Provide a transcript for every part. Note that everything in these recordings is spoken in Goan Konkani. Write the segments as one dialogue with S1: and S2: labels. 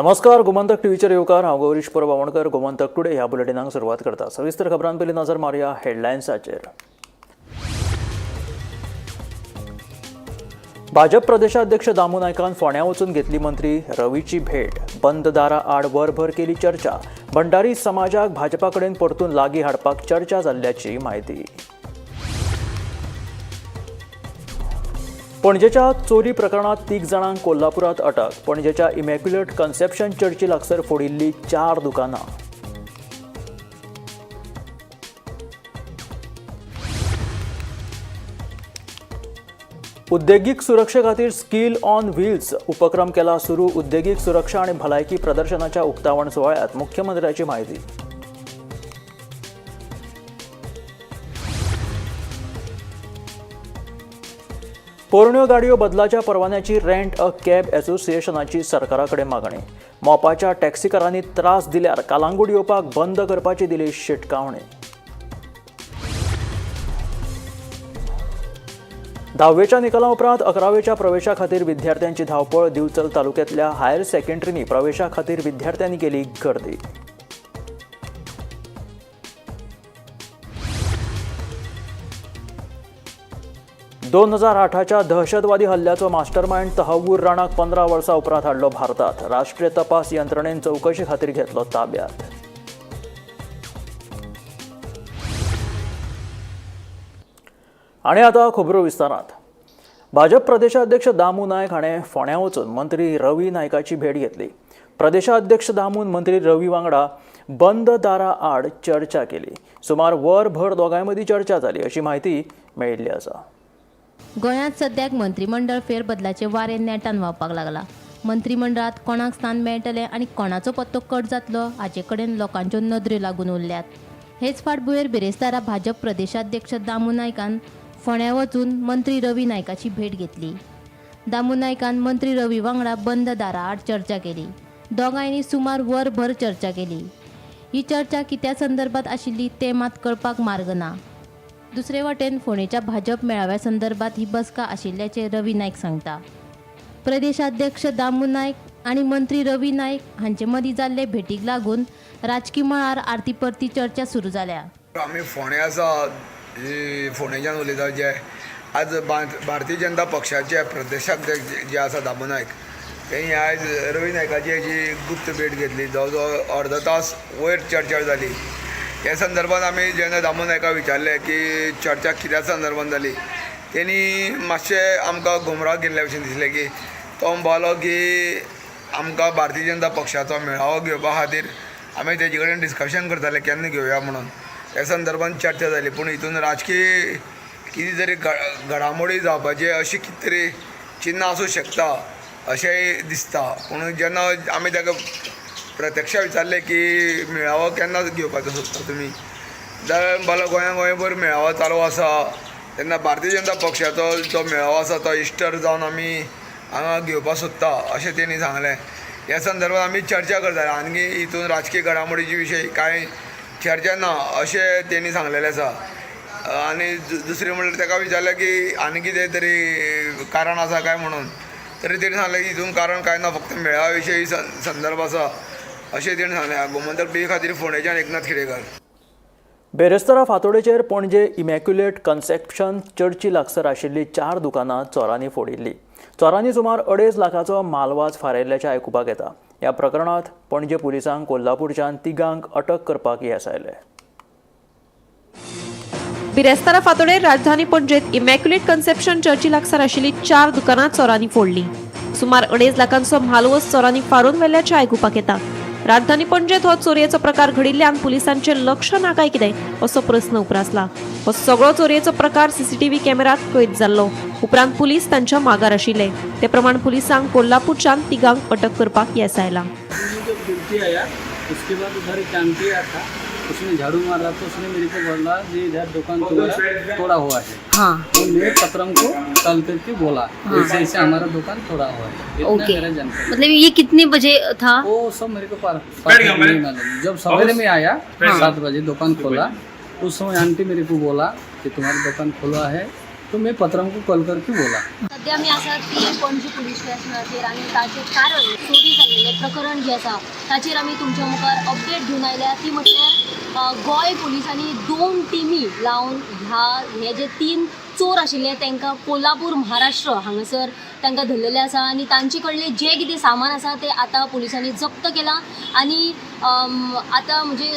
S1: नमस्कार, गोमंतक टीव्हीचेर येवकार. हांव गौरीश परब आमोणकर. गोमंतक टुडे ह्या बुलेटिनाक सुरवात करता. सविस्तर खबरां पयलीं नजर मारुया हेडलायन्साचेर. भाजप प्रदेशाध्यक्ष दामू नायकान फोंड्यां वचून घेतली मंत्री रवीची भेट. बंद दारा आड वरभर केली चर्चा. भंडारी समाजाक भाजपा कडेन परतून लागीं हाडपाक चर्चा जाल्ल्याची म्हायती. पणजेच्या चोरी प्रकरणात 3 जाणांक कोल्हापुरात अटक. पणजेच्या इमॅक्युलेट कन्सेप्शन चर्ची लागसर फोडिल्ली 4 दुकानां. उद्देगीक सुरक्षे खातीर स्किल ऑन व्हील्स उपक्रम केला सुरू. उद्देगीक सुरक्षा आणि भलायकी प्रदर्शनाच्या उक्तावण सुवाळ्यात मुख्यमंत्र्याची माहिती. पोरण्यो गाडयो बदलाच्या परवान्याची रेंट अ कॅब असोसिएशनाची सरकारा कडेन मागणी. मोपाच्या टॅक्सीकारांनी त्रास दिल्यार कालांगूट येवपाक बंद करपाची दिली शिटकावणी. 10वेच्या निकाला उपरांत 11वेच्या प्रवेशा खातीर विद्यार्थ्यांची धांवपळ. दिवचल तालुक्यांतल्या हायर सेकंडरींनी प्रवेशा खातीर विद्यार्थ्यांनी केली गर्दी. 2008च्या दहशतवादी हल्ल्याचो मास्टरमाइंड तहव्वूर राणाक 15 वर्सां उपरांत हाडलो भारतात. राष्ट्रीय तपास यंत्रणेन चवकशी खातीर घेतलो ताब्यात. आनी आतां खबरो विस्तारांत. भाजप प्रदेशाध्यक्ष दामू नायक हाणें फोंड्यां वचून मंत्री रवी नायकाची भेट घेतली. प्रदेशाध्यक्ष दामून मंत्री रवी वांगडा बंद दारा आड चर्चा केली. सुमार वरभर दोगांय मदीं चर्चा जाली अशी म्हायती मेळिल्ली आसा.
S2: गोंयांत सद्याक मंत्रीमंडळ फेरबदलाचे वारें नेटान व्हांवपाक लागला. मंत्रीमंडळांत कोणाक स्थान मेळटलें आनी कोणाचो पत्तो कट जातलो हाचे कडेन लोकांच्यो नदऱ्यो लागून उरल्यात. हेच फाटभुंयेर बिरेस्तारा भाजप प्रदेशाध्यक्ष दामू नायकान फोंड्यां वचून मंत्री रवी नायकाची भेट घेतली. दामू नायकान मंत्री रवी वांगडा बंद दारा आड चर्चा केली. दोगांयनी सुमार वरभर चर्चा केली. ही चर्चा कित्या संदर्भात आशिल्ली तें मात कळपाक मार्ग ना. दुसरे वटेन फोंडेच्या भाजप मेळाव्या संदर्भात ही बसका आशिल्ल्याचें रवी नायक सांगता. प्रदेशाध्यक्ष दामू नायक आनी मंत्री रवी नायक हांचे मदीं जाल्ले भेटीक लागून राजकी मळार आरती परती चर्चा सुरू जाल्या.
S3: आमी फोंडे आसा, फोंडेच्यान उलयता. जे आज भारतीय जनता पक्षाचे प्रदेशाध्यक्ष जे आसा दामू नायक, तेणी आयज रवी नायकाची जी गुप्त भेट घेतली. जवळ जवळ अर्दो तास वयर चर्चा जाली. ह्या संदर्भात आमी जेन्ना दामू नायका विचारलें की चर्चा कित्या संदर्भात जाली, तेणी मातशें आमकां गुमराह केल्ल्या भशेन दिसलें की तो म्हणपालो की आमकां भारतीय जनता पक्षाचो मेळावो घेवपा खातीर आमी तेजे कडेन डिस्कशन करताले केन्ना घेवया म्हणून. ह्या संदर्भात चर्चा जाली. पूण हितून राजकीय कितें तरी घडामोडी जावपाचे अशी कितें तरी चिन्नां आसूं शकता अशेंय दिसता. पूण जेन्ना आमी ताका प्रत्यक्ष विचारलें की मेळावो केन्ना घेवपाचो सोदता तुमी, जाल्यार म्हणपालो गोंया गोंयभर मेळावो चालू आसा. तेन्ना भारतीय जनता पक्षाचो जो मेळावो आसा तो इश्टर जावन आमी हांगा घेवपाक सोदता अशें तेणी सांगलें. ह्या संदर्भात आमी चर्चा करताले आनी हितून राजकीय घडामोडीचे विशय कांय चर्चा ना अशें तेणी सांगलेलें आसा. आनी दुसरें म्हणल्यार ताका विचारलें की आनी कितें तरी कारण आसा काय म्हणून, तरी तेणी सांगलें की हितून कारण कांय ना, फक्त मेळाव्या विशयी संदर्भ आसा अशें तेणी सांगलें. गोमंतक टीव्ही खातीर फोंडेच्यान एकनाथ खेडेकर.
S1: बेरेस्तारा फातोडेचेर पणजे इमॅक्युलेट कन्सेप्शन चर्ची लागसर आशिल्ली 4 दुकानां चोरांनी फोडिल्ली. चोरांनी सुमार 2.5 लाखाचो मालवाज फारायल्ल्याचें आयकुपाक येता. ह्या प्रकरणांत पणजे पुलिसांक कोल्हापूरच्यान 3 अटक करपाक येस आयलें.
S4: बिरेस्तारा फातोडेर राजधानी पणजेत इमॅक्युलेट कन्सेप्शन चर्ची लागसार आशिल्ली 4 दुकानां चोरांनी फोडली. सुमार 2.5 लाखांचो म्हालवज चोरांनी फारून व्हेल्ल्याचें आयकुपाक येता. राजधानी पणजेत हो चोरयेचो प्रकार घडिल्ल्यान पुलिसांचें लक्ष ना काय कितें असो प्रस्न उप्रासला. हो सगळो चोरयेचो प्रकार सीसीटीव्ही कॅमेरात कैद जाल्लो. उपरांत पुलीस तांच्या मागार आशिल्ले. ते प्रमाण पुलिसांक कोल्हापूरच्यान 3 अटक करपाक येस आयलां.
S5: जब ड्यूटी आया उसके बाद उधर एक आंटी आया था, उसने झाड़ू मारा तो उसने मेरे को बोला जी इधर दुकान तुम्हारा तोड़ा हुआ है।
S6: हाँ।
S5: तो मैं पत्रम को कॉल करके बोला, हाँ। ऐसे ऐसे हमारा दुकान तोड़ा हुआ है। इतना
S6: ओके।
S5: मेरा जानकारी।
S6: मतलब ये कितने बजे था?
S5: वो सब मेरे को परफेक्ट नहीं मालूम। जब सवेरे में आया 7 बजे दुकान खोला, उस समय आंटी मेरे को बोला कि तुम्हारा दुकान खुला है, तो मैं पत्रम को कॉल करके बोला।
S6: सध्या आमी आसा ती पणजी पुलीस स्टेशनाचेर आनी ताचें कारण चोरी जाल्लेलें प्रकरण जें आसा ताचेर आमी तुमच्या मुखार अपडेट घेवन आयल्या। ती म्हटल्यार गोंय पुलिसांनी 2 टिमी लावन ह्या हे जे 3 चोर आशिल्ले तांकां कोल्हापूर महाराष्ट्र हांगासर तांकां धरलेले आसा आनी तांचे कडलें जें कितें सामान आसा तें आतां पुलिसांनी जप्त केलां आनी आतां म्हणजे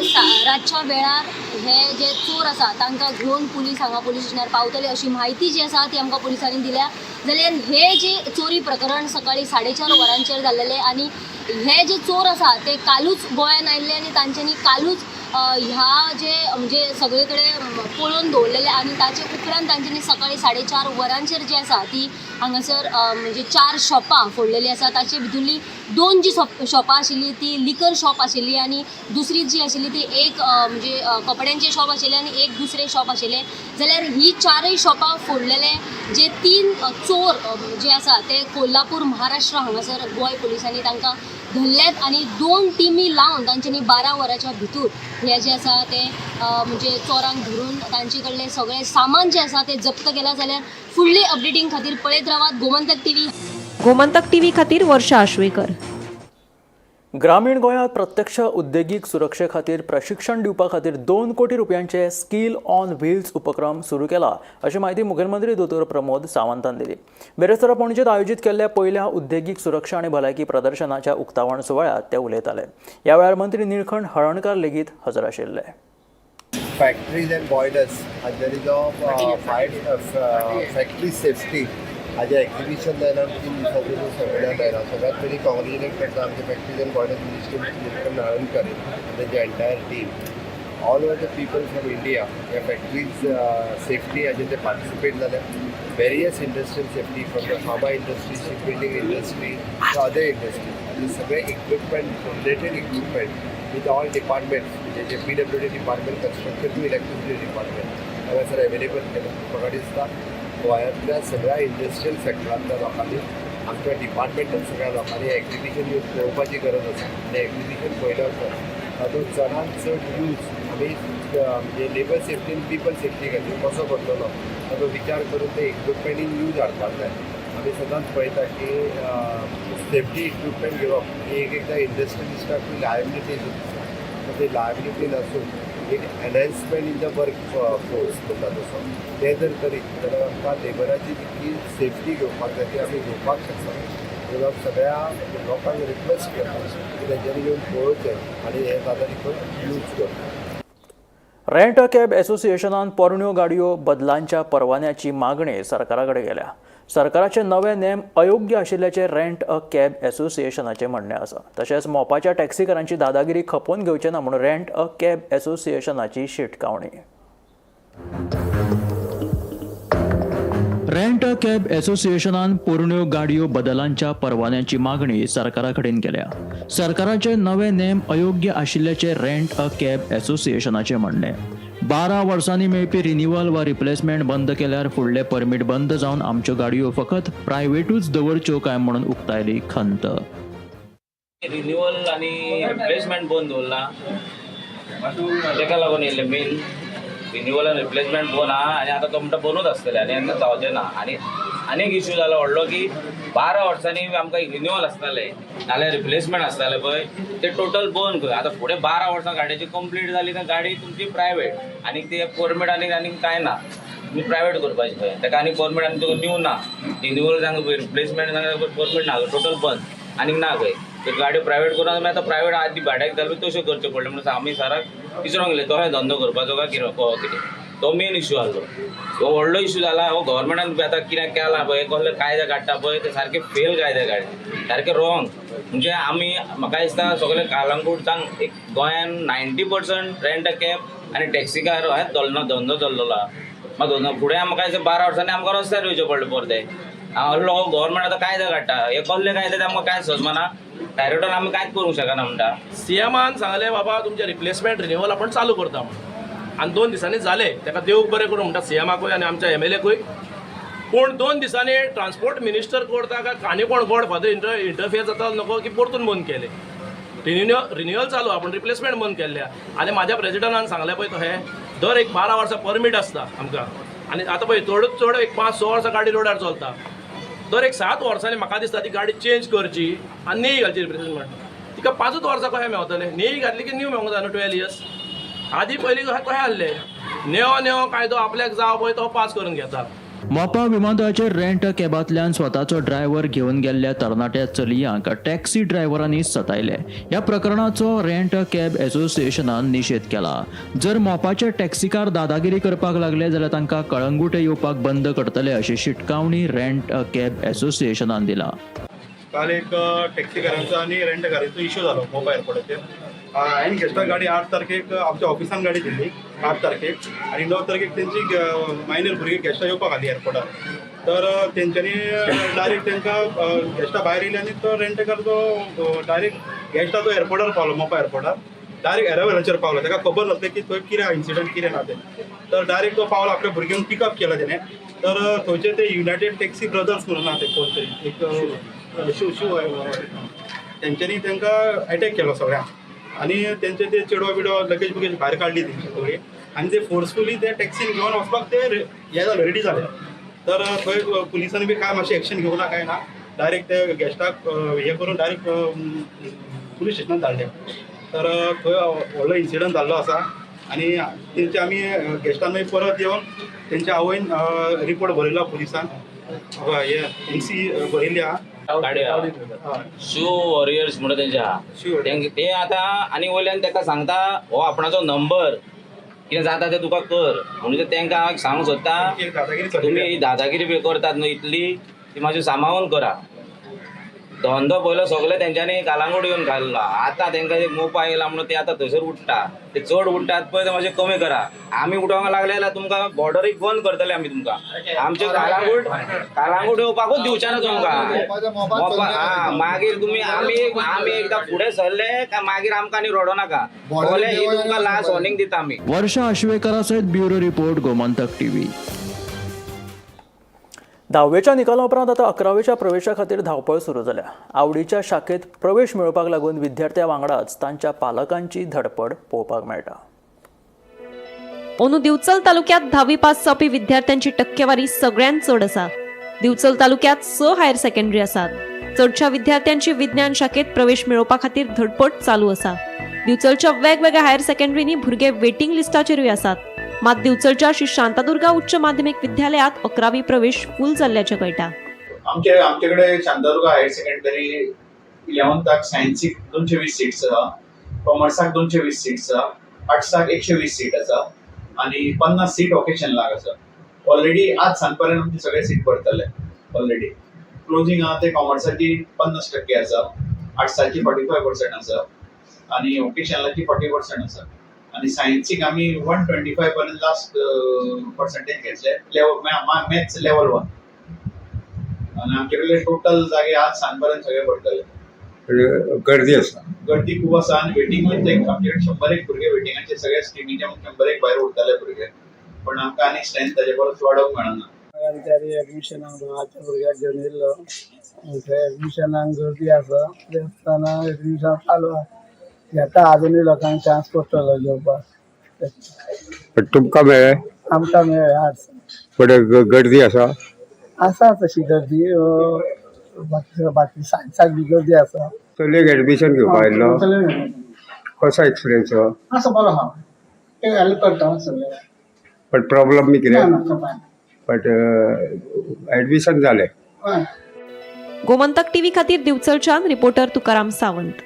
S6: रातच्या वेळार हे जे चोर आसा तांकां घेवन पुलीस हांगा पुलीस स्टेशनार पावतले अशी म्हायती जी आसा ती आमकां पुलिसांनी दिल्या। जाल्यार हे जे चोरी प्रकरण सकाळी 4:30 वरांचेर जाल्लेलें आनी हे जे चोर आसा ते कालूच गोंयान आयिल्ले आनी तांच्यांनी कालूच ह्या जे म्हणजे सगळे कडेन पळोवन दवरलेले आनी ताचे उपरांत तांच्यांनी सकाळी 4:30 वरांचेर जी आसा ती हांगासर म्हणजे 4 शॉपां फोडलेली आसा। ताचे भितुरली 2 जी शॉपां आशिल्ली ती लिकर शॉप आशिल्ली आनी दुसरी जी आशिल्ली ती एक म्हणजे कपड्यांचे शॉप आशिल्लें आनी एक दुसरें शॉप आशिल्लें। जाल्यार ही 4 शॉपां फोडलेले जे 3 चोर जे आसा ते कोल्हापूर महाराष्ट्र हांगासर गोंय पुलिसांनी तांकां धरल्यात आनी 2 टिमी लावन तांच्यांनी 12 वरांच्या भितूर हे जे आसा ते म्हणजे चोरांक धरून तांचे कडलें सगळें सामान जें आसा तें जप्त केलां। जाल्यार फुडली अपडेटींग खातीर पळयत रावात गोमंतक टीव्ही।
S4: गोमंतक टीव्ही खातीर वर्षा आश्वेकर।
S1: ग्रामीण गोंयांत प्रत्यक्ष उद्देगीक सुरक्षे खातीर प्रशिक्षण दिवपा खातीर 2 कोटी रुपयांचे स्किल ऑन व्हील्स उपक्रम सुरू केला अशी म्हायती मुखेलमंत्री दोतोर प्रमोद सावंतान दिली। बेरेस्तारा पणजेंत आयोजीत केल्ल्या पयल्या उद्देगीक सुरक्षा आनी भलायकी प्रदर्शनाच्या उक्तावण सुवाळ्यांत ते उलयताले। ह्या वेळार मंत्री निळखंठ हळर्णकार लेगीत हजर आशिल्ले।
S7: फॅक्टरीज अँड बॉयलर्स हांच्यानी जो फायर फॅक्टरी सेफ्टी हाजें एक्झिबिशन जायना, 3 दिसांचो जो सेमिनार जायना। सगळ्यात पयलीं कॉंग्रेच्युलेट करता आमचे factories and boilers minister Nilkanth Halarnkar आनी तेंची entire team, all over the people from India ह्या फॅक्टरीज सेफ्टी हाजेर ते पार्टिसिपेट जाले। Various industrial safety from the pharma industry, ship building industry, other industry आनी सगळे equipment, related equipment with all departments, म्हणजे जे PWD department, construction to electricity department हांगासर अवेलेबल केला। म्हाका दिसता गोंयांतल्या सगळ्या इंडस्ट्रियल सेक्टरांतल्या लोकांनी, आमच्या डिपार्टमेंटान सगळ्या लोकांनी एक्झिबिशन यूज पळोवपाची गरज आसा आनी एक्झिबिशन पळयल्या उपरांत तातूंत चडांत चड यूज आमी म्हणजे लेबर सेफ्टी आनी पिपल सेफ्टी खातीर कसो करतलो ताचो विचार करून ते इक्विपमेंट यूज हाडपाक जाय। आमी सदांच पळयता की सेफ्टी इक्विपमेंट घेवप ही एक एकदां इंडस्ट्रियलिस्टाकूय लायबिलिटी दिसता, तर ती लायबिलिटी नासून एक enhancement in the work force म्हणटा तसो तें जर करीत जाल्यार आमकां लेबराची जितकी सेफ्टी घेवपाक जाय ती आमी घेवपाक शकता। म्हणून हांव सगळ्या लोकांक रिक्वेस्ट करता की तेंच्यांनी येवन पळोवचें आनी हें जाता तितून यूज करचें।
S1: रेंट अ कॅब एसोसिएशनान पोरण्यो गाडयो बदलांच्या परवान्याची मागणी सरकारा कडेन केल्या। सरकाराचे नवे नेम अयोग्य आशिल्ल्याचें रेंट अ कॅब एसोसिएशनाचें म्हणणें आसा। तशेंच मोपाच्या टॅक्सीकारांची दादागिरी खपोवन घेवचे ना म्हूण रेंट अ कॅब एसोसिएशनाची शिटकावणी। रेंट अ कॅब एसोसिएशनान पोरण्यो गाडयो बदलांच्या परवान्याची मागणी सरकारा कडेन केल्या। सरकाराचे नवे नेम अयोग्य आशिल्ल्याचें रेंट अ कॅब एसोसिएशनाचें म्हणणें। 12 वर्सांनी मेळपी रिन्युअल वा रिप्लेसमेंट बंद केल्यार फुडले परमीट बंद जावन आमच्यो गाडयो फकत प्रायव्हेटूच दवरच्यो काय म्हणून उक्तायली खंत।
S8: रिन्युअल आनी रिप्लेसमेंट बंद दवरला तेका लागून येयल्लें मेन रिन्युअल आनी रिप्लेसमेंट बंद आहा आनी आतां तो म्हणटा बंदूच आसतलें आनी तेन्ना जावचें ना। आनी आनीक इश्यू जाला व्हडलो की 12 वर्सांनी आमकां रिन्युअल आसतालें नाल्यार रिप्लेसमेंट आसतालें पळय ते टोटल बंद कर। आतां फुडें 12 वर्सां गाडयेची कंप्लीट जाली तर गाडी तुमची प्रायवेट आनी ते परमीट आनी आनीक कांय ना, तुमी प्रायवेट करपाची खंय तेका आनी परमीट आनी तुका न्यू ना, रिन्युअल सांग रिप्लेसमेंट सांग परमीट ना, टोटल बंद आनीक ना खंय। ते गाडी प्रायवेट करून आमी आतां प्रायवेट आदी भाड्याक जाल्यार तश्यो करच्यो पडल्यो म्हणून आमी सराक विचारूंक गेले तो धंदो करपाचो काय कितें कहो कितें, तो मेन इश्यू आहलो। हो व्हडलो इश्यू जाला हो गव्हर्मेंटान आतां कितें केलां पळय कसले कायदे काडटा पळय ते सारके फेल कायदे काडले सारके रॉंग। म्हणजे आमी म्हाका दिसता सगळे कालंगूट एक गोंयान 90% रेंट अ कॅब आनी टॅक्सीकार हेच धंदो चल्लेलो आहा। मागीर फुडें आमकां दिसता 12 वर्सांनी आमकां रस्त्यार येवचें पडलें परतें। आहलो गव्हर्मेंट आतां कायदे काडटा हे कसले कायदे ते आमकां कांयच समजना, डायरेक्टर आमी कांयच करूंक शकना म्हणटा।
S9: सीएमान सांगलें बाबा तुमचें रिप्लेसमेंट रिन्युअल आपूण चालू करता म्हणून आनी 2 दिसांनी जालें, ताका देव बरें करूं म्हणटा सीएमाकूय आनी आमच्या एमएलएकूय। पूण 2 दिसांनी ट्रान्सपोर्ट मिनिस्टर करता काय आनी कोण गॉड फादर इंटरफियर जाता नको की परतून बंद केलें। रिन्युअल चालू आहा पूण रिप्लेसमेंट बंद केल्लें। आनी म्हाज्या प्रेजिडंटान सांगलें पळय तशें दर एक 12 वर्सां परमीट आसता आमकां, आनी आतां पळय चडूच चड एक 5-6 वर्सां गाडी रोडार चलता. दर एक 7 वर्सांनी म्हाका दिसता ती गाडी चेंज करची आनी नेवी घालची रिप्लेसमेंट. तिका 5 वर्सां कशें मेवतलें? नेवी घातली की न्यू मेवंक जाय न्हू 12 इयर्स. आदी पयलीं कशें आहलें, नेवो नेवो कायदो आपल्याक जाव पळय तो पास करून घेता.
S1: मोपा विमानतळाचेर रेंट कॅबांतल्यान स्वताचो ड्रायव्हर घेवन गेल्ल्या तरणाट्या चलयांक टॅक्सी ड्रायव्हरांनी सतायले. ह्या प्रकरणाचो रेंट कॅब असोसिएशनान निशेध केला. जर मोपाचे टॅक्सीकार दादागिरी करपाक लागले जाल्यार तांकां कळंगूटे येवपाक बंद करतले अशी शिटकावणी रेंट कॅब असोसिएशनान दिला.
S10: काल एक टॅक्सीकारांचो आनी रेंट कारांचो इश्यू जालो मोपा एअरपोर्टाचेर. हांवें गेस्टाक गाडी 8 तारखेक आमच्या ऑफिसान गाडी दिल्ली 8 तारखेक आनी 9 तारखेक तेंची मायनर भुरगीं गेस्टां येवपाक आसली एअरपोर्टार. तर तेंच्यांनी डायरेक्ट तांकां गेस्टां भायर येयली आनी तो रेंटकार तो डायरेक्ट गेस्टा तो एअरपोर्टार पावलो, मोपा एअरपोर्टार डायरेक्ट एरायवलाचेर पावलो. ताका खबर नासलें की थंय कितें इन्सिडंट कितें ना तें. तर डायरेक्ट तो पावलो, आपल्या भुरग्यांक पिकअप केला तेणें. तर थंयचे ते युनायटेड टॅक्सी ब्रदर्स म्हणून आहा ते कोण तरी एक शिव शिव तेंच्यांनी तांकां एटॅक केलो सगळ्यांक आनी तेंचे ते चेडवा बिडवा लगेज बिगेज भायर काडली तेंची सगळी आनी ते फोर्सफुली ते टॅक्सीन घेवन वचपाक ते हे जाले, रेडी जाले. तर थंय पुलिसांनी बी काय मातशें एक्शन घेवंक ना काय ना, डायरेक्ट ते गेस्टाक हे करून डायरेक्ट पुलीस स्टेशनान धाडले. तर थंय व्हडलो इन्सिडंट जाल्लो आसा आनी तेंचे आमी गेस्टान मागीर परत येवन तेंच्या आवयन रिपोर्ट बरयलो पुलिसान, हे एन सी बरयल्ली आहा.
S8: गाडी शू वॉरियर्स म्हणून तेंच्या ते आतां आनी वयल्यान तेका सांगता हो आपणाचो नंबर कितें जाता तें तुका कर. म्हणजे तेंकां हांव सांगूंक सोदता, तुमी ही दादागिरी बी करतात न्हू इतली, ती मातशी सांबाळून करा. धंदो पयलो सगळे तेंच्यांनी कालांगूट येवन घाल्लो, आतां तेंकां एक मोपा येयला म्हणून ते आतां थंयसर उठ्ठा, ते चड उठ्ठात पळय ते मातशें कमी करा. आमी उठोवंक लागले जाल्यार तुमकां बॉर्डरीक बंद करतले आमी तुमकां. आमचे कालांगूट कालांगूट येवपाकूच दिवचे ना तुमकां मोपा. आं मागीर तुमी आमी आमी एकदां फुडें सरले काय मागीर आमकां आनी रडो नाका. ही तुमकां लास्ट वॉर्निंग दिता आमी.
S1: वर्षा आश्वेकरा सयत ब्युरो रिपोर्ट, गोमंतक टीव्ही. धावेच्या निकाला उपरांत आतां 11वेच्या प्रवेशा खातीर धांवपळ सुरू जाल्या. आवडीच्या शाखेत प्रवेश मेळोवपाक लागून विद्यार्थ्यां वांगडाच तांच्या पालकांची धडपड पळोवपाक मेळटा.
S4: अंदू दिवचल तालुक्यात 10वी पास जावपी विद्यार्थ्यांची टक्केवारी सगळ्यांत चड आसा. दिवचल तालुक्यात 6 हायर सेकंडरी आसात. चडशा विद्यार्थ्यांची विज्ञान शाखेत प्रवेश मेळोवपा खातीर धडपड चालू आसा. दिवचलच्या वेगवेगळ्या हायर सेकंडरींनी भुरगे वेटिंग लिस्टाचेरूय आसात. मात दिवचलच्या श्री शांतादुर्गा उच्च माध्यमिक विद्यालयात 11वी प्रवेश फूल जाल्ल्याचें कळटा.
S11: आमच्याकडे शांतादुर्गा हायर सेकंडरी 11थाक सायन्सीक 220 सीट्स आसा, कॉमर्साक 220 सीट्स आसा, आर्ट्साक 120 सीट आसा आनी 50 सीट वोकेशनलाक आसा. ऑलरेडी आज सांजपर्यंत आमचे सगळे सीट भरतले. ऑलरेडी क्लोजींग आहा ते कॉमर्साची 50% आसा, आर्ट्साची 45% आसा आनी वोकेशनलाची 40% आसा. आनी सायन्सीक आमी 125 पर्यंत लास्ट पर्संटेज घेतले, लेवल मॅथ्स लेवल 1. आनी आमचे कडले टोटल जागे आज सांजपर्यंत सगळे भरतले.
S12: गर्दी आसा,
S11: गर्दी खूब आसा आनी वेटिंगूय आमचे कडेन 101 भुरगे वेटिंगाचे, सगळ्या स्ट्रिमीचे 101 भायर उरताले भुरगे, पण आमकां आनी स्ट्रेंथ ताजे परस वाडोवंक मेळना.
S5: एडमिशनाक भावाच्या भुरग्याक घेवन येयल्लो, थंय एडमिशनाक गर्दी आसा. ते आसतना एडमिशन चालू आसा, घेता आजुनूय लोकांक चान्स पडटलो घेवपाक.
S12: पण तुमकां मेळ्ळें?
S5: आमकां मेळ्ळें आर्ट्स.
S12: पण गर्दी आसा?
S5: आसा तशी गर्दी, बाकी बाकी सायन्साक बी गर्दी आसा.
S12: चलयेक एडमिशन घेवपाक आयिल्लो, कसो एक्सपिरियन्स?
S5: आसा बरो आहा, ते हेल्प करता सगळें.
S12: पण प्रॉब्लम बी कितें? बट एडमिशन जालें.
S4: गोमंतक टीव्ही खातीर दिवचलच्यान रिपोर्टर तुकाराम सावंत.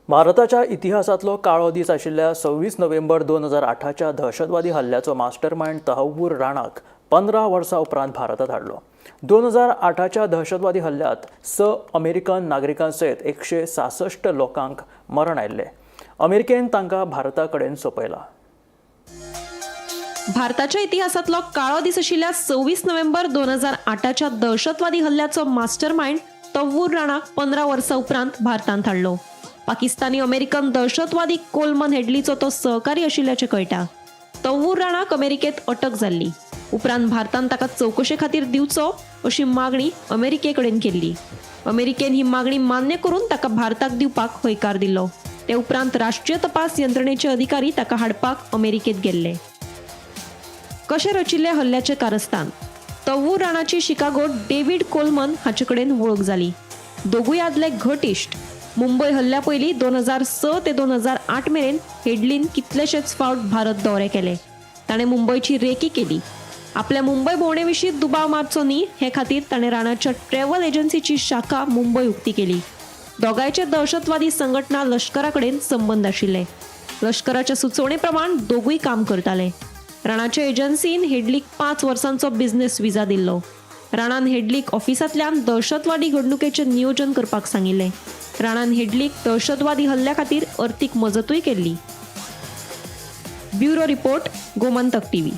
S1: भारताच्या इतिहासांतलो काळो दीस आशिल्ल्या 26 नोव्हेंबर 2008च्या दहशतवादी हल्ल्याचो मास्टरमायंड तहव्वूर राणाक 15 वर्सां उपरांत भारतांत हाडलो. 2008च्या दहशतवादी हल्ल्यांत 6 अमेरिकन नागरिकां सयत 166 लोकांक मरण आयिल्लें. अमेरिकेन तांकां भारता कडेन सोंपयला.
S4: भारताच्या इतिहासांतलो काळो दीस आशिल्ल्या 26 नोव्हेंबर 2008च्या दहशतवादी हल्ल्याचो मास्टरमायंड तव्वूर राणाक 15 वर्सां उपरांत भारतांत हाडलो. पाकिस्तानी अमेरिकन दहशतवादी कोलमन हेडलीचो तो सहकारी आशिल्ल्याचें कळटा. तव्वूर राणाक अमेरिकेत अटक जाल्ली. उपरांत भारतान ताका चवकशे खातीर दिवचो अशी मागणी अमेरिके कडेन केल्ली. अमेरिकेन ही मागणी मान्य करून ताका भारताक दिवपाक हयकार दिलो. ते उपरांत राष्ट्रीय तपास यंत्रणेचे अधिकारी ताका हाडपाक अमेरिकेत गेल्ले. कशें रचिल्लें हल्ल्याचें कारस्थान? तव्वूर राणाची शिकागोत डेव्हिड कोलमन हाचे कडेन वळख जाली. दोगूय आदले घट इश्ट. मुंबय हल्ल्या पयलीं 2006 ते 2008 मेरेन हेडलीन कितलेशेच फावट भारत दौरे केले. ताणें मुंबयची रेकी केली. आपल्या मुंबय भोंवडे विशीं दुबाव मारचो न्ही हे खातीर ताणें राणाच्या ट्रॅव्हल एजन्सीची शाखा मुंबय उक्ती केली. दोगांयचे दहशतवादी संघटना लश्करा कडेन संबंद आशिल्ले. लश्कराच्या सुचोवणे प्रमाण दोगूय काम करताले. राणाच्या एजन्सीन हेडलीक 5 वर्सांचो बिझनेस विजा दिल्लो. राणान हेडलीक ऑफिसांतल्यान दहशतवादी घडणुकेचें नियोजन करपाक सांगिल्लें. राणान हेडलीक दहशतवादी हल्ल्या खातीर अर्थीक मजतूय केल्ली. Bureau report, Gomantak TV.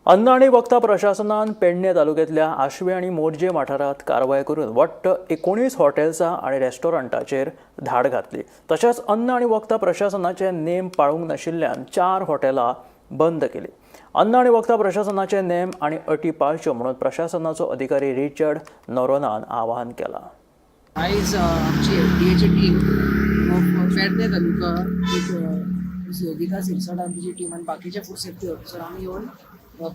S1: अन्न आनी वखदां प्रशासनान पेडणे तालुक्यांतल्या आशवे आनी मोरजे वाठारांत कारवाय करून वट्ट 19 हॉटेल्सां आनी रेस्टॉरंटाचेर धाड घातली. तशेंच अन्न आनी वखदां प्रशासनाचे नेम पाळूंक नाशिल्ल्यान 4 हॉटेलां बंद केली. अन्न आनी वखदां प्रशासनाचे नेम आनी अटी पाळच्यो म्हणून प्रशासनाचो अधिकारी रिचर्ड नोरोनान आवाहन केलां.
S13: आयज आमची एफडीएची टीम पेडणे तालुका एक योगिता सिरसाट आमची टीम आनी बाकीचे फूड सेफ्टी ऑफिसर आमी येवन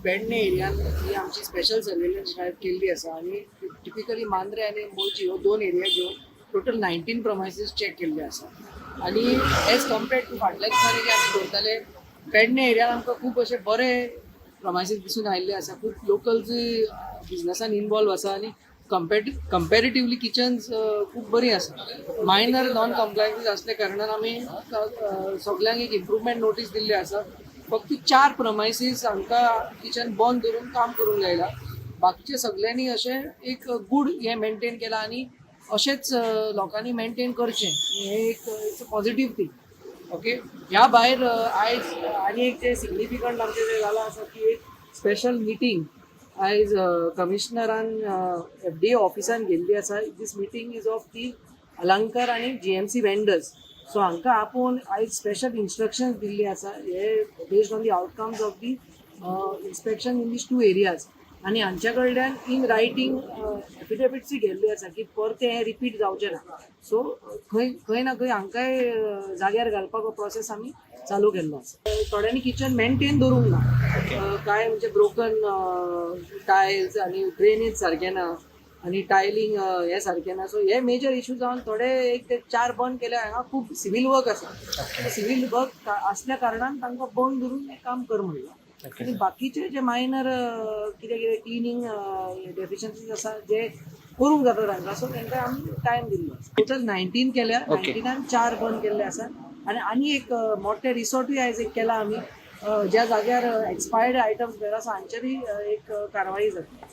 S13: पेडणे एरियान ही आमची स्पेशल सर्वेलन्स ड्रायव्ह केल्ली आसा आनी टिपिकली मांद्रे आनी मोरजी ह्यो 2 एरिया घेवन टोटल 19 प्रमायसीस चॅक केल्ले आसा. आनी एज कम्पेर्ड टू फाटल्या दिसांनी जे आमी दवरताले पेडणे एरियान आमकां खूब अशे बरे प्रमायसीस दिसून आयिल्ले आसा. खूब लोकल्सूय बिजनसान इनवॉल्व आसा आनी कंपेरेटिवली किचन्स खूब बरी आसा. मायनर नॉन कम्प्लायन्सीस आसल्या कारणान आमी सगल्यांक एक इम्प्रुवमेंट नोटीस दिल्ली आसा. फक्त 4 प्रमायसीस हांकां किचन बंद दवरून काम करूंक लायला. बाकीचे सगल्यांनी अशें एक गूड हें मेनटेन केलां आनी अशेंच लोकांनी मेनटेन करचें, हें एक it's a positive thing. Okay, ह्या भायर आयज आनी एक जें सिग्निफिकंट आमचें जें जालां आसा की एक स्पेशल मिटींग आयज कमिशनरान एफडीए ऑफिसान घेल्ली आसा. This meeting is of the Alankar आनी जीएमसी वेंडर्स. सो हांकां आपोवन आयज स्पेशल इन्स्ट्रक्शन्स दिल्ली आसा हे based on the outcomes of the inspection in these 2 areas. आनी हांच्या कडल्यान इन रायटींग एफिडेविट्सूय घेल्ली आसा की परतें हें रिपीट जावचें ना. सो खंय खंय ना खंय हांकांय जाग्यार घालपाक हो प्रोसेस आमी चालू केल्लो आसा. थोड्यांनी किचन मेनटेन दवरूंक ना, कांय म्हणजे ब्रोकन टायल्स आनी ड्रेनेज सारकें ना आनी टायलिंग हें सारकें ना. सो हे मेजर इशू जावन थोडे एक ते 4 बंद केले. हांगा खूब सिवील वर्क आसा, सिवील वर्क आसल्या कारणान तांकां बंद दवरून हें काम कर म्हणलां. आनी बाकीचे जे मायनर कितें कितें क्लिनींग डेफिशियन्सीज आसा जे करूंक जाता तांकां, सो तांकां आमी टायम दिल्लो. टोटल 19 केल्या, 19 4 बंद केल्ले आसा. आनी आनी एक मोठे रिसॉर्टूय आयज एक केला आमी, ज्या जाग्यार एक्सपायर्ड आयटम्स मेळटा आसा हांचेरूय एक कारवाई जाता.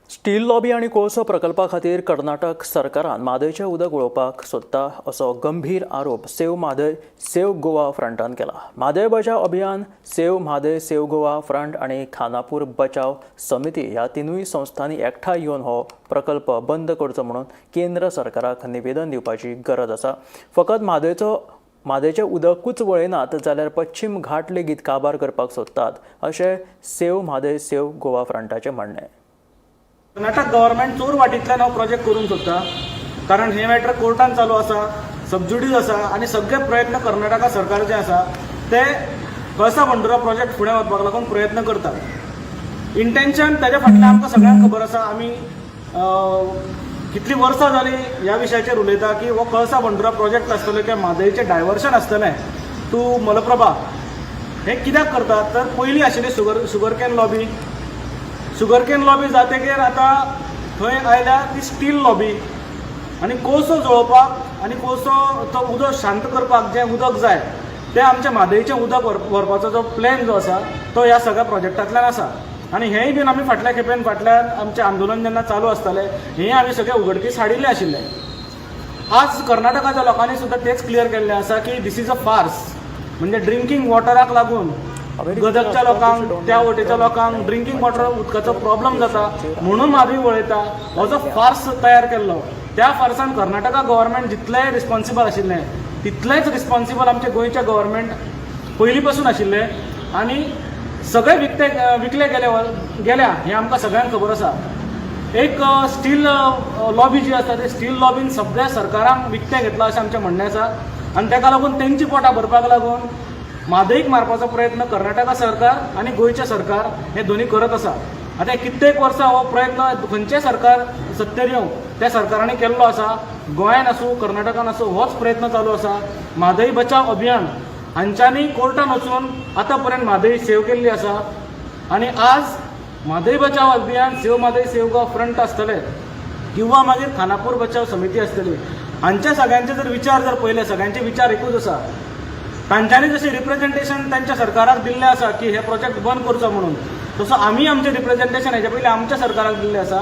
S1: स्टील लॉबी आनी कोळसो प्रकल्पा खातीर कर्नाटक सरकारान म्हादयचें उदक वळोवपाक सोदता असो गंभीर आरोप सेव म्हादय सेव गोवा फ्रंटान केला. म्हादय बचाव अभियान, save Mhadei save Goa front आनी खानापूर बचाव समिती ह्या 3 संस्थांनी एकठांय येवन हो प्रकल्प बंद करचो म्हणून केंद्र सरकाराक निवेदन दिवपाची गरज आसा. फकत म्हादयचें उदकूच वळयनात जाल्यार पश्चिम घाट लेगीत काबार करपाक सोदतात अशें सेव म्हादय सेव गोवा फ्रंटाचें म्हणणें.
S14: कर्नाटक गव्हर्मेंट चोर वाटींतल्यान हो प्रोजेक्ट करूंक सोदता, कारण हे मॅटर कोर्टान चालू आसा, सबज्युडीज आसा आनी सगळे प्रयत्न कर्नाटका सरकार जे आसा ते कळसा भंडुरा प्रोजेक्ट फुडें वचपाक लागून प्रयत्न करतात. इंटेन्शन ताच्या फाटल्यान आमकां सगळ्यांक खबर आसा. आमी कितलीं वर्सां जालीं ह्या विशयाचेर उलयता की हो कळसा भंडुरा प्रोजेक्ट आसतलो किंवा म्हादयचें डायवर्शन आसतलें टू मलप्रभा, हें कित्याक करतात तर पयलीं आशिल्ली sugar cane lobby, sugar cane lobby जातकीर आतां थंय आयल्या ती स्टील लॉबी आनी कोळसो जळोवपाक आनी कोळसो तो उदक शांत करपाक जें उदक जाय तें आमच्या म्हादयचें उदक व्हरपाचो जो प्लॅन जो आसा तो ह्या सगळ्या प्रोजेक्टांतल्यान आसा. आनी हेंय बीन आमी फाटल्या खेपेन फाटल्यान आमचें आंदोलन जेन्ना चालू आसतालें हें आमी सगळें उघडकीस हाडिल्लें आशिल्लें. आज कर्नाटकाच्या लोकांनी सुद्दां तेच क्लियर केल्लें आसा की this is a farce, म्हणजे ड्रिंकींग वॉटराक लागून गदगच्या लोकांक त्या वटेच्या लोकांक ड्रिंकींग वॉटर उदकाचो प्रॉब्लम जाता म्हणून म्हादय वळयता हो जो फार्स तयार केल्लो त्या फार्सान कर्नाटका गव्हर्मेंट जितलें रिस्पॉन्सिबल आशिल्लें तितलेंच रिस्पॉन्सिबल आमचे गोंयचे गव्हर्मेंट पयलीं पासून आशिल्लें आनी सगळे विकते विकले गेले गेल्या हें आमकां सगळ्यांक खबर आसा. एक स्टील लॉबी जी आसा ते स्टील लॉबीन सगळ्या सरकारांक विकतें घेतलां अशें आमचें म्हणणें आसा. आनी ताका लागून तेंची पोटां भरपाक लागून म्हादईक मारपाचो प्रयत्न कर्नाटका सरकार आनी गोंयचें सरकार हे दोनूय करत आसा. आतां कित्येक वर्सां हो प्रयत्न खंयचें सरकार सत्तेर येवं त्या सरकारांनी केल्लो आसा. गोंयान आसूं कर्नाटकान आसूं होच प्रयत्न चालू आसा. म्हादई बचाव अभियान हांच्यांनी कोर्टान वचून आतां पर्यंत म्हादई सेव केल्ली आसा आनी आज म्हादई बचाव अभियान, save Mhadei save Goa front आसतले किंवा मागीर खानापूर बचाव समिती आसतली, हांच्या सगळ्यांचे जर विचार जर पळयले, सगळ्यांचे विचार एकूच आसा. तांच्यांनी जशें रिप्रेझेंटेशन तांच्या सरकाराक दिल्लें आसा की हे प्रोजेक्ट बंद करचो म्हणून, तसो आमी आमचें रिप्रेझेंटेशन हेच्या पयलीं आमच्या सरकाराक दिल्लें आसा.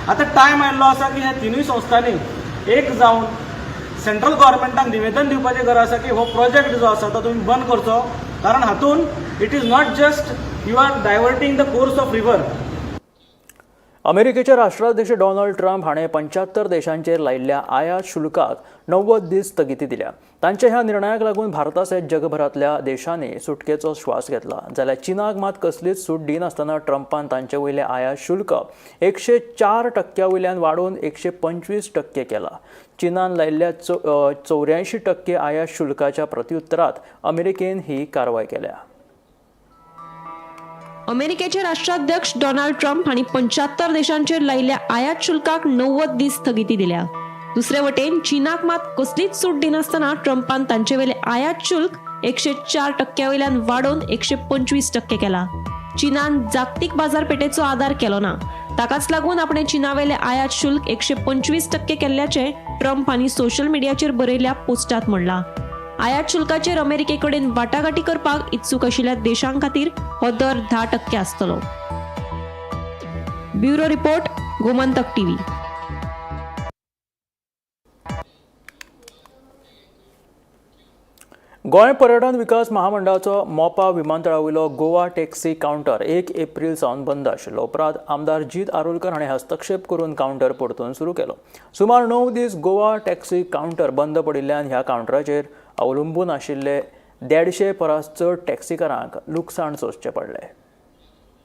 S14: आतां टायम आयिल्लो आसा की ह्या तिनूय संस्थांनी एक जावन सेंट्रल गव्हर्मेंटाक निवेदन दिवपाची गरज आसा की हो प्रोजेक्ट जो आसा तो तुमी बंद करचो, कारण हातूंत it is not just you are diverting the course of river.
S1: अमेरिकेचे राष्ट्राध्यक्ष डोनाल्ड ट्रम्प हाणें 75 देशांचेर लायिल्ल्या आयात शुल्काक 90 दीस स्थगिती दिल्या. तांच्या ह्या निर्णयाक लागून भारता सयत जगभरांतल्या देशांनी सुटकेचो श्वास घेतला. जाल्यार चीनाक मात कसलीच सूट दिनासतना ट्रंपान तांचे वयलें आयात शुल्क 104% वयल्यान वाडोवन 125% केला. चीनान लायिल्ल्या 84% आयात शुल्काच्या प्रत्युत्तरात अमेरिकेन ही कारवाय केल्या.
S4: अमेरिकेचे राष्ट्राध्यक्ष डोनाल्ड ट्रम्प हांणी 75 देशांचेर लायिल्ल्या आयात शुल्काक 90 दीस स्थगिती दिल्या. दुसरे वटेन चीनाक मात कसलीच सूट दिनासतना ट्रंपान तांचे वयले आयात शुल्क 104% वयल्यान वाडोवन 125% केला. चीनान जागतीक बाजारपेठेचो आदार केलो ना, ताकाच लागून आपणे चीनावेले आयात शुल्क 125% केल्ल्याचें ट्रम्प हांणी सोशल मिडियाचेर बरयल्ल्या पोस्टात म्हणलां. आयात शुल्काचेर अमेरिकेकडेन वाटाघाटी करपाक इत्सूक आशिल्ल्या देशां खातीर हो दर 10% आसतलो. Bureau report, Gomantak TV.
S1: Goa पर्यटन विकास महामंडळाचो मोपा विमानतळा वयलो गोवा टॅक्सी कावंटर 1 एप्रील सावन बंद आशिल्लो. उपरांत आमदार जीत आरोलकर हाणें हस्तक्षेप करून कावंटर परतून सुरू केलो. सुमार 9 दीस गोवा टॅक्सी कावंटर बंद पडिल्ल्यान ह्या कावंटराचेर अवलंबून आशिल्ले 150 परस चड टॅक्सीकारांक लुकसाण सोंसचें पडलें.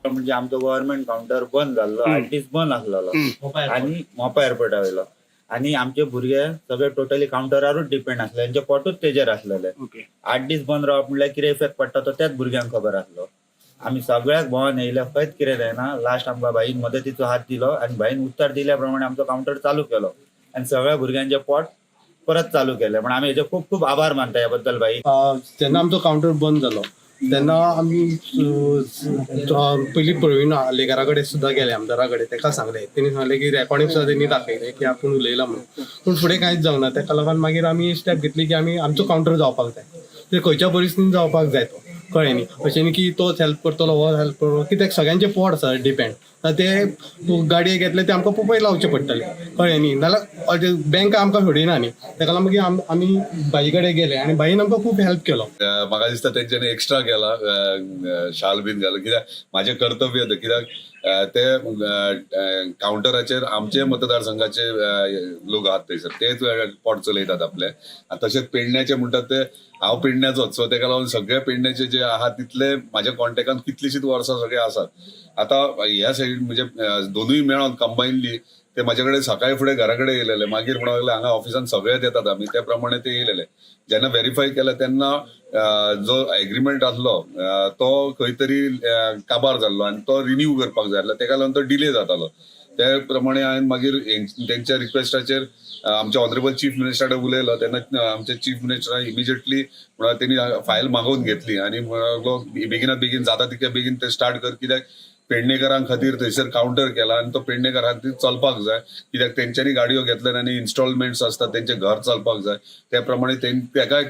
S15: म्हणजे आमचो गव्हर्मेंट कावंटर बंद जाल्लो, 8 दीस बंद आसलेलो आनी मोपा एअरपोर्टा वयलो आनी आमचे भुरगे सगळे टोटली कावंटरारूच डिपेंड आसले, तेंचे पोटूच तेजेर आसलेले. 8 दीस बंद रावप म्हणल्यार कितें इफेक्ट पडटा तो त्याच भुरग्यांक खबर आसलो. आमी सगळ्याक भोंवन येयले, खंयच कितें जायना. लास्ट आमकां भाईन मदतीचो हात दिलो आनी भाईन उत्तर दिल्या प्रमाणे आमचो कावंटर चालू केलो आनी सगळ्या भुरग्यांचे पोट परत चालू केले. पण आमी हेजे खूब खूब आभार मानता ह्या बद्दल भाई.
S16: जेन्ना आमचो कावंटर बंद जालो तेन्ना आमी पयलीं प्रवीण आर्लेकारा कडेन सुद्दां गेले, आमदारा कडेन, ताका सांगलें. तेणी सांगलें की रेकॉर्डिंग सुद्दां तेणी दाखयलें की आपूण उलयला म्हणून, पूण फुडें कांयच जावंक ना. ताका लागून मागीर आमी स्टेप घेतली की आमी आमचो कावंटर जावपाक जाय, ते खंयच्या परिस्थितीन जावपाक जाय तो, कळ्ळें न्ही. अशें न्ही की तोच हेल्प करतलो हो हेल्प करतलो, कित्याक सगळ्यांचें पोट आसा डिपेंड. ते गाडये घेतले ते आमकां पोपय लावचे पडटले, कळ्ळें न्ही. नाल्यार बँक आमकां सोडिना न्ही. ताका लागून मागीर आमी भाई कडेन गेले आनी भाईन आमकां खूब हेल्प केलो.
S17: म्हाका दिसता तेंच्यांनी एक्स्ट्रा केला, शाल बीन घालो, कित्याक म्हाजें कर्तव्य तें, कित्याक ते कावंटराचेर आमचे मतदारसंघाचे लोक आहात थंयसर, तेच पोट चलयतात आपले. तशेंच पेडण्याचे म्हणटात ते, हांव पेडण्याचोच, सो तेका लागून सगळे पेडण्याचे जे आहात तितले म्हाज्या कॉन्टेक्टान कितलीशीच वर्सां सगळे आसात. आतां ह्या सायडीन म्हणजे दोनूय मेळोन कंबायनली ते म्हाजे कडेन सकाळी फुडें घरा कडेन येयलेले, मागीर म्हणूंक लागले हांगा ऑफिसान सगळेच येतात आमी, त्या प्रमाणे ते येयलेले. जेन्ना वेरीफाय केलें तेन्ना जो एग्रीमेंट आसलो तो खंय तरी काबार जाल्लो आनी तो रिन्यू करपाक जाय आसलो, तेका लागून तो डिले जातालो. त्या प्रमाणे हांवें मागीर तेंच्या रिक्वेस्टाचेर आमच्या ऑनरेबल चीफ मिनिस्टरा कडेन उलयलो. तेन्ना आमच्या चीफ मिनिस्टरान इमिजिएटली म्हणल्यार तेणी फायल मागोवन घेतली आनी म्हणलो बेगिनात बेगीन जाता तितके बेगीन ते स्टार्ट कर, कित्याक पेडणेकरां खातीर थंयसर कावंटर केला आनी तो पेडणेकरां खातीर चलपाक जाय, कित्याक तेंच्यांनी गाडयो घेतल्यात आनी इन्स्टॉलमेंट्स आसतात, तेंचें घर चलपाक जाय. त्या प्रमाणे तेकाय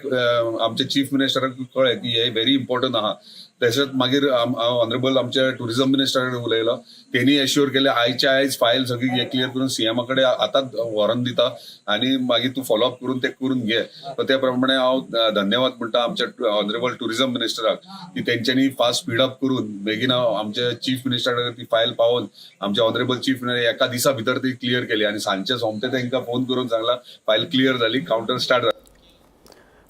S17: आमच्या चीफ मिनिस्टराक कळ्ळें की हे व्हेरी इम्पॉर्टंट आहा. तशेंच मागीर ऑनरेबल आमच्या टुरिझम मिनिस्टरा कडेन उलयलो, तेणी एश्योर केलें आयच्या आयज फायल सगळी क्लियर करून सीएमा कडेन आतांच व्हरोन दिता आनी मागीर तूं फॉलोअप करून ते करून घे. त्या प्रमाणे हांव धन्यवाद म्हणटा आमच्या ऑनरेबल टुरिझम मिनिस्टराक की तेंच्यांनी फास्ट स्पीड अप करून बेगीन आमच्या चीफ मिनिस्टरा कडेन ती फायल पावोवन आमच्या ऑनरेबल चीफ मिनिस्टर एका दिसा भितर ती क्लियर केली आनी सांजचे सोमते तांकां फोन करून सांगला फायल क्लियर जाली, कावंटर स्टार्ट जालें.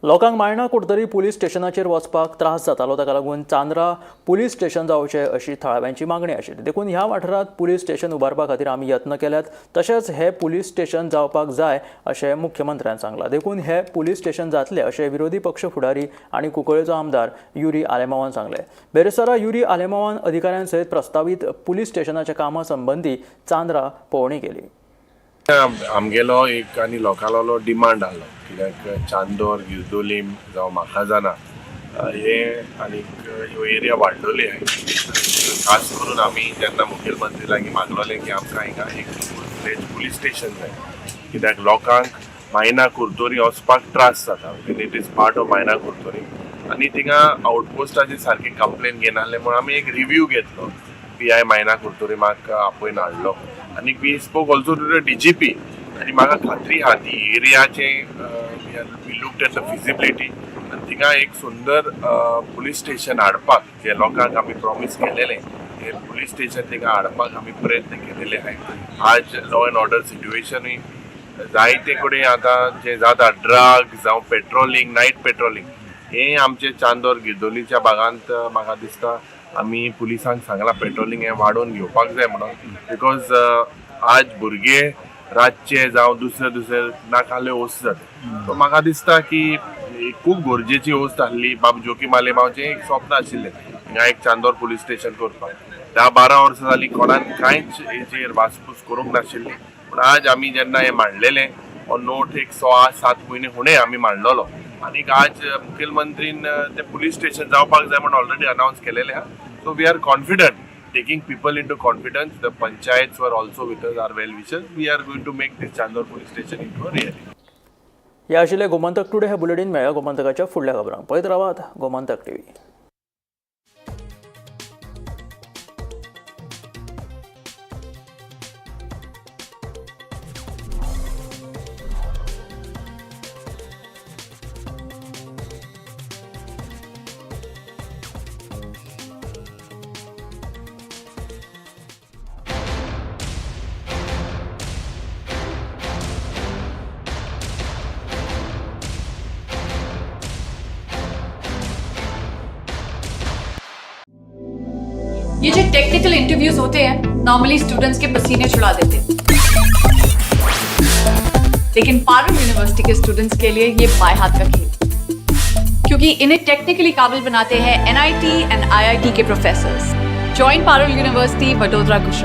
S1: लोकांक मायणा कुडतरी पुलीस स्टेशनाचेर वचपाक त्रास जातालो, ताका लागून चांदरा पुलीस स्टेशन जावचें अशी थळाव्यांची मागणी आशिल्ली. देखून ह्या वाठारांत पुलीस स्टेशन उबारपा खातीर आमी यत्न केल्यात, तशेंच हे पुलीस स्टेशन जावपाक जाय अशें मुख्यमंत्र्यान सांगलां. देखून हे पुलीस स्टेशन जातले अशें विरोधी पक्ष फुडारी आनी कुंकळेचो आमदार युरी आलेमांवान सांगलें. बेरेस्तारा युरी आलेमांवान अधिकाऱ्यां सयत प्रस्तावीत पुलीस स्टेशनाच्या कामा संबंदी चांदरा पळोवणी केली.
S18: आमगेलो एक आनी लोकांलो डिमांड आहलो कित्याक चांदोर गिरदोलीम जावं म्हाका हे आनीक ह्यो एरिया वाडलोली आहाय. खास करून आमी जेन्ना मुखेलमंत्री लागीं मागलोले की आमकां हिंगा एक फूल फ्लेज पुलीस स्टेशन जाय, कित्याक लोकांक मायना कुर्तोरी वचपाक त्रास जाता. It is part of Maina Curtorim आनी थिंगा आउटपोस्टाची सारकी कंप्लेन घेनासले म्हणून आमी एक रिव्यू घेतलो. पी I मायना कुर्तोरीमाक आपोवन हाडलो आनी we spoke also to the DGP आनी म्हाका खात्री आहा ती एरियाचे we looked at the feasibility आनी थिंगा एक सुंदर पुलीस स्टेशन हाडपाक जे लोकांक आमी प्रॉमीस केलेलें हे पुलीस स्टेशन थिंगा हाडपाक आमी प्रयत्न केलेले आहाय. आज लॉ एंड ऑर्डर सिट्युएशनूय जायते कडेन आतां जें जाता ड्रग जावं पेट्रोलिंग, नायट पेट्रोलिंग, हें आमचे चांदोर गिरदोलीच्या भागांत म्हाका दिसता आमी पुलिसांक सांगलां पेट्रोलिंग हें वाडोवन घेवपाक जाय म्हणून, because आज भुरगे रातचे जावं दुसरे दुसरे नाकाले वस्त जाता. सो म्हाका दिसता की खूब गरजेची वस्त आहली. बाब जोकीम आलेमांवचें एक स्वप्न आशिल्लें हिंगा एक चांदोर पुलीस स्टेशन करपाक. 10-12 वर्सां जालीं कोणाक कांयच हेचेर वासपूस करूंक नाशिल्ली, पूण आज आमी जेन्ना हें मांडलेलें हो नोट एक 6-7 म्हयने फुडें आमी मांडलेलो आनीक आज मुखेलमंत्रीन तें पुलीस स्टेशन जावपाक जाय म्हूण ऑलरेडी अनावन्स केलेलें आहा. So we are confident, taking people into confidence, the panchayats were also with us, our well wishers. We are going to make this Chandor police station into a reality.
S1: हे आशिल्लें गोमंतक टुडे हे बुलेटीन. मेळ्या गोमंतकाच्या फुडल्या खबरांक. पळयत रावात गोमंतक टीव्ही.
S19: ये जो टेक्निकल इंटरव्यूज होते हैं नॉर्मली स्टूडेंट्स के पसीने छुड़ा देते हैं, लेकिन Parul university K students K लिए ये बाएं हाथ का खेल, क्योंकि इन्हें टेक्निकली काबिल बनाते हैं NIT and IIT K professors. Join Parul university, Vadodara, Gujarat.